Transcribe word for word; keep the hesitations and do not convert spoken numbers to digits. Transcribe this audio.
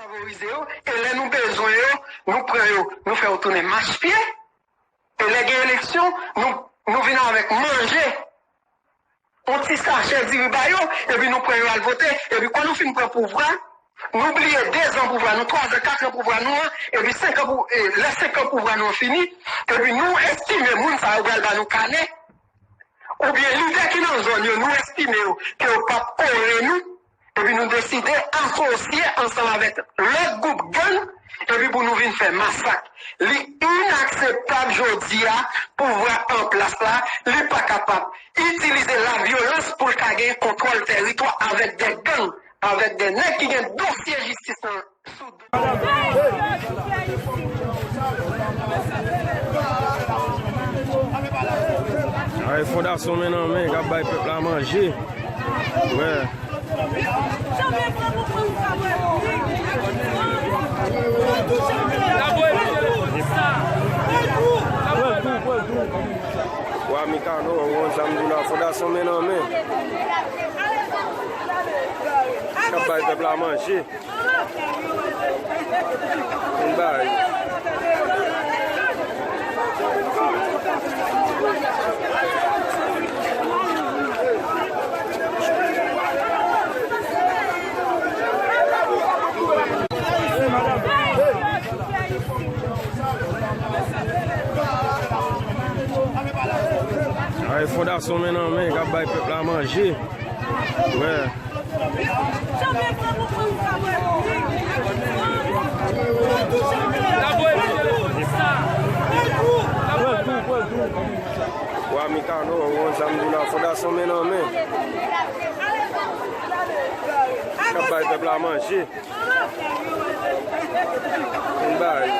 Favorize yo, e lè nou bezwen yo, nou pran yo, nou fè yo tounen machpye. E lè gen eleksyon, nou, nou vin avèk manje. Yon ti sachè diri ba yo, epi nou pran yo al vote, epi kon nou fin pran pouvwa, nou bliye dezan pouvwa nou, twazan, katran pouvwa nou an, epi senkan pou, e, lè senkan pouvwa nou an fini, epi nou estime moun sa yo pral ba nou kanè, oubyen lidè ki nan zòn yo, nou estime yo, ke yo p ap onore nou, epi nou deside asosye ansanm avèk lòt gwoup gang, epi pou nou vin fè masak. Li inakseptab jodi a, pouvwa an plas la, li pa kapab itilize lavyolans pou l ka gen kontwòl tèritwa avèk de gang, avèk de nèg ki gen dosye jistis nan sou do. Ay, fondasyon men nan men k ap bay pèp la manje. Wè. Wa Mikano, ou konn sa m di w la, fondasyon men nan men. K ap bay pèp la manje. Yon bagay. Ay, fondasyon men nan men k ap bay pèp la manje. Wè. Wa Mikano, ou konn sa m di w la, fondasyon men nan men. K ap bay pèp la manje. Yon bagay.